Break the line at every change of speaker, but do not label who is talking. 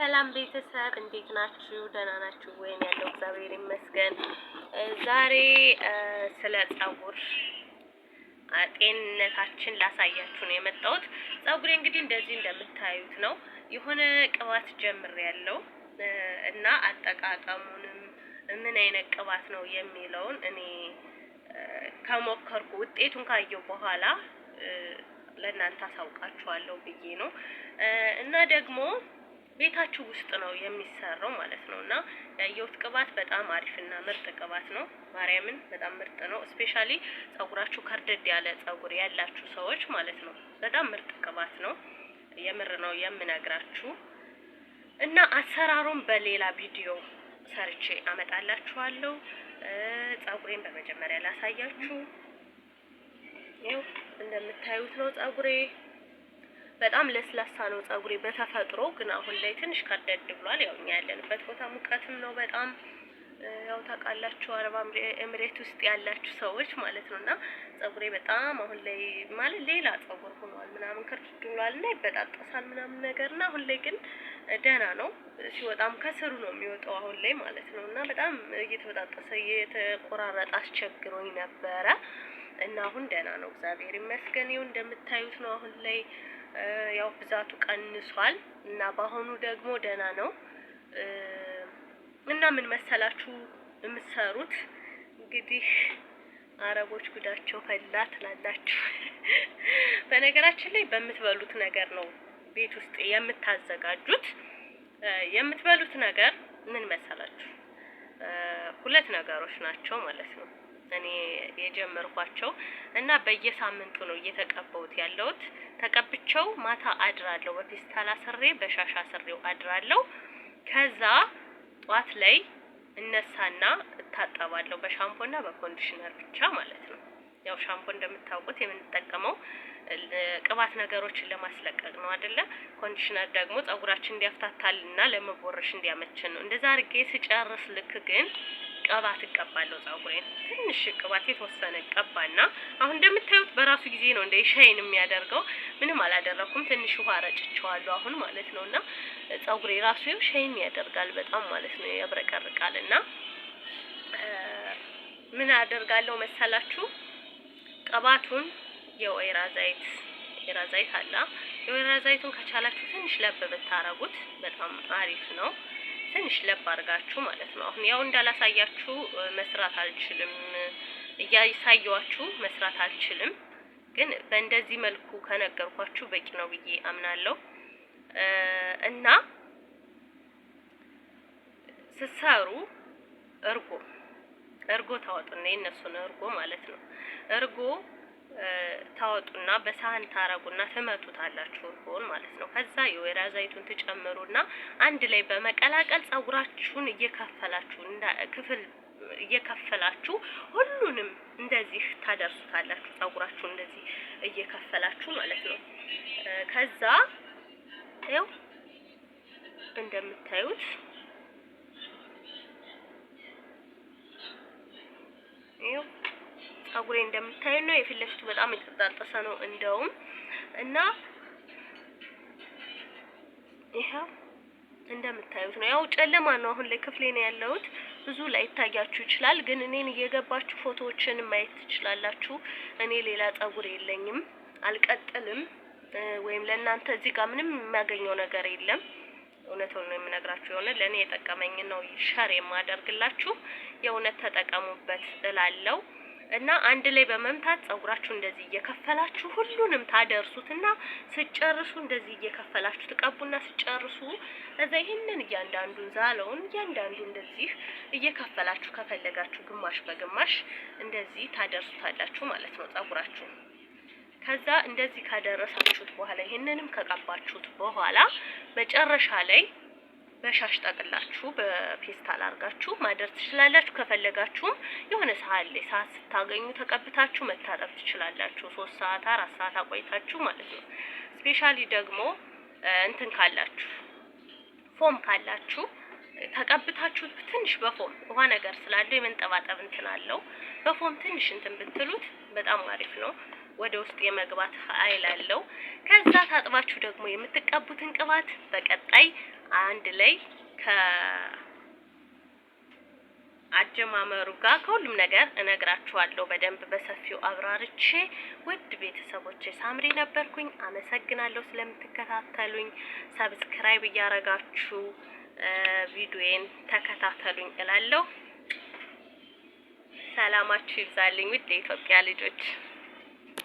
ሰላም ቤተሰብ እንዴት ናችሁ? ደህና ናችሁ ወይም? ያለው እግዚአብሔር ይመስገን። ዛሬ ስለ ፀጉር ጤንነታችን ላሳያችሁ ነው የመጣሁት። ፀጉሬ እንግዲህ እንደዚህ እንደምታዩት ነው። የሆነ ቅባት ጀምሬያለሁ እና አጠቃቀሙንም ምን አይነት ቅባት ነው የሚለውን እኔ ከሞከርኩ ውጤቱን ካየሁ በኋላ ለእናንተ አሳውቃችኋለሁ ብዬ ነው። እና ደግሞ ቤታችሁ ውስጥ ነው የሚሰራው ማለት ነው። እና ያየሁት ቅባት በጣም አሪፍና ምርጥ ቅባት ነው። ማርያምን በጣም ምርጥ ነው። Specially ፀጉራችሁ ከርደድ ያለ ፀጉር ያላችሁ ሰዎች ማለት ነው። በጣም ምርጥ ቅባት ነው። የምር ነው የምነግራችሁ። እና አሰራሩን በሌላ ቪዲዮ ሰርቼ አመጣላችኋለሁ። ፀጉሬን በመጀመሪያ ላሳያችሁ። ይኸው እንደምታዩት ነው ፀጉሬ በጣም ለስላሳ ነው ፀጉሬ በተፈጥሮ ግን አሁን ላይ ትንሽ ከርደድ ብሏል። ያው እኛ ያለንበት ቦታ ሙቀትም ነው በጣም፣ ያው ታውቃላችሁ አረብ ኤምሬት ውስጥ ያላችሁ ሰዎች ማለት ነው። እና ፀጉሬ በጣም አሁን ላይ ማለት ሌላ ፀጉር ሆኗል ምናምን ከርደድ ብሏል እና ይበጣጠሳል ምናምን ነገር። እና አሁን ላይ ግን ደህና ነው። ሲወጣም ከስሩ ነው የሚወጣው አሁን ላይ ማለት ነው። እና በጣም እየተበጣጠሰ እየተቆራረጠ አስቸግሮኝ ነበረ እና አሁን ደህና ነው፣ እግዚአብሔር ይመስገን። ይኸው እንደምታዩት ነው አሁን ላይ፣ ያው ብዛቱ ቀንሷል እና በአሁኑ ደግሞ ደህና ነው። እና ምን መሰላችሁ የምትሰሩት፣ እንግዲህ አረቦች ጉዳቸው ፈላ ትላላችሁ። በነገራችን ላይ በምትበሉት ነገር ነው ቤት ውስጥ የምታዘጋጁት። የምትበሉት ነገር ምን መሰላችሁ? ሁለት ነገሮች ናቸው ማለት ነው እኔ የጀመርኳቸው እና በየሳምንቱ ነው እየተቀባሁት ያለሁት። ተቀብቸው ማታ አድራለሁ። በፌስታል አስሬ በሻሽ አስሬው አድራለሁ። ከዛ ጧት ላይ እነሳና እታጠባለሁ በሻምፖና በ conditioner ብቻ ማለት ነው። ያው ሻምፖ እንደምታውቁት የምንጠቀመው ቅባት ነገሮችን ለማስለቀቅ ነው አይደለ? Conditioner ደግሞ ፀጉራችን እንዲያፍታታልና ለመቦረሽ እንዲያመችን ነው። እንደዛ አድርጌ ስጨርስ ልክ ግን ቅባት እቀባለሁ። ፀጉሬን ትንሽ ቅባት የተወሰነ እቀባና አሁን እንደምታዩት በራሱ ጊዜ ነው እንደ shine የሚያደርገው። ምንም አላደረኩም። ትንሽ ውሃ ረጭቼዋለሁ አሁን ማለት ነው። እና ፀጉሬ ራሱ shine ያደርጋል በጣም ማለት ነው፣ ያብረቀርቃል። እና ምን አደርጋለሁ መሰላችሁ? ቅባቱን የወይራ ዘይት፣ ወይራ ዘይት አለ። የወይራ ዘይቱን ከቻላችሁ ትንሽ ለብ ብታረጉት በጣም አሪፍ ነው። ትንሽ ለብ አድርጋችሁ ማለት ነው። አሁን ያው እንዳላሳያችሁ መስራት አልችልም፣ እያሳየዋችሁ መስራት አልችልም። ግን በእንደዚህ መልኩ ከነገርኳችሁ በቂ ነው ብዬ አምናለሁ። እና ስትሰሩ እርጎ ታወጡና የእነሱን እርጎ ማለት ነው። እርጎ ታወጡና በሳህን ታረጉና ትመቱታላችሁ እርጎውን ማለት ነው። ከዛ የወይራ ዘይቱን ትጨምሩና አንድ ላይ በመቀላቀል ፀጉራችሁን እየከፈላችሁ ክፍል እየከፈላችሁ ሁሉንም እንደዚህ ታደርሱታላችሁ። ፀጉራችሁን እንደዚህ እየከፈላችሁ ማለት ነው። ከዛ ያው እንደምታዩት ይኸው ፀጉሬ እንደምታዩት ነው። የፊት ለፊቱ በጣም የተጣጠሰ ነው እንደውም። እና ይኸው እንደምታዩት ነው። ያው ጨለማ ነው አሁን ላይ ክፍሌ ነው ያለሁት። ብዙ ላይታያችሁ ይችላል፣ ግን እኔን እየገባችሁ ፎቶዎችን ማየት ትችላላችሁ። እኔ ሌላ ፀጉር የለኝም፣ አልቀጥልም፣ ወይም ለእናንተ እዚህ ጋር ምንም የሚያገኘው ነገር የለም። እውነቱን ነው የምነግራችሁ። የሆነ ለእኔ የጠቀመኝ ነው share የማደርግላችሁ። የእውነት ተጠቀሙበት እላለሁ። እና አንድ ላይ በመምታት ፀጉራችሁ እንደዚህ እየከፈላችሁ ሁሉንም ታደርሱትና ስጨርሱ እንደዚህ እየከፈላችሁ ትቀቡና ስጨርሱ እዛ ይህንን እያንዳንዱን ዛለውን እያንዳንዱ እንደዚህ እየከፈላችሁ ከፈለጋችሁ ግማሽ በግማሽ እንደዚህ ታደርሱታላችሁ ማለት ነው ፀጉራችሁ። ከዛ እንደዚህ ካደረሳችሁት በኋላ ይህንንም ከቀባችሁት በኋላ መጨረሻ ላይ በሻሽ ጠቅላችሁ በፌስታል አድርጋችሁ ማደር ትችላላችሁ። ከፈለጋችሁም የሆነ ሰዓት ላይ ሰዓት ስታገኙ ተቀብታችሁ መታጠብ ትችላላችሁ። 3 ሰዓት 4 ሰዓት አቆይታችሁ ማለት ነው። Specially ደግሞ እንትን ካላችሁ፣ foam ካላችሁ ተቀብታችሁ ትንሽ በ foam ውሃ ነገር ስላለው የመንጠባጠብ እንትን አለው። በ foam ትንሽ እንትን ብትሉት በጣም አሪፍ ነው። ወደ ውስጥ የመግባት ኃይል አለው። ከዛ ታጥባችሁ ደግሞ የምትቀቡትን ቅባት በቀጣይ አንድ ላይ ከአጀማመሩ ጋር ከሁሉም ነገር እነግራችኋለሁ በደንብ በሰፊው አብራርቼ። ውድ ቤተሰቦቼ ሳምሪ ነበርኩኝ። አመሰግናለሁ ስለምትከታተሉኝ። Subscribe እያረጋችሁ ቪዲዮዬን ተከታተሉኝ እላለሁ። ሰላማችሁ ይብዛልኝ ውድ የኢትዮጵያ ልጆች።